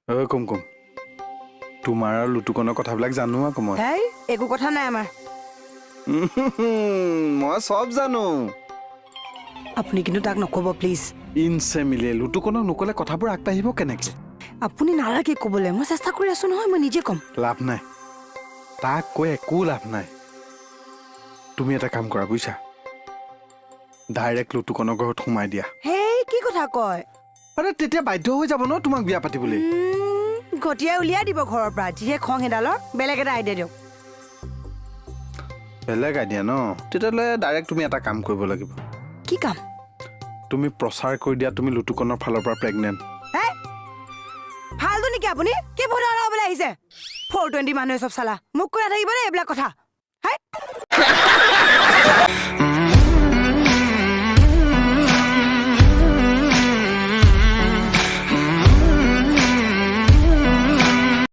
ঐ কুমকুম, তোমাৰ আৰু লুটুকনৰ কথাবিলাক জানো আকৌ মই। হেই, একো কথা নাই আমাৰ। মই চব জানো। আপুনি কিন্তু তাক নক'ব প্লিজ। ইনচে মিলে লুটুকনক নক'লে কথাবোৰ আগবাঢ়িব কেনেকে? আপুনি নালাগে ক'বলৈ, মই চেষ্টা কৰি আছো নহয়, মই নিজে ক'ম। লাভ নাই, তাক কৈ একো লাভ নাই। তুমি এটা কাম কৰা বুজিছা, ডাইৰেক্ট লুটুকনৰ ঘৰত সোমাই দিয়া। হেই, কি কথা কয়? আৰে তেতিয়া বাধ্য হৈ যাব ন তোমাক বিয়া পাতিবলৈ। গতিয়াই উলিয়াই দিব ঘৰৰ পৰা, যিহে খং সেইডালৰ। বেলেগ এটা আইডিয়া দিয়ক। বেলেগ আইডিয়া ন? তেতিয়াহ'লে ডাইৰেক্ট তুমি এটা কাম কৰিব লাগিব। কি কাম? তুমি প্ৰচাৰ কৰি দিয়া তুমি লুটুকনৰ ফালৰ পৰা প্ৰেগনেণ্ট। হে, ফাল্টু নেকি আপুনি? কি ভোট লগাবলৈ আহিছে? 420 মানুহে চব চালা। মোক কৈ নাথাকিব দেই এইবিলাক কথা। হেই।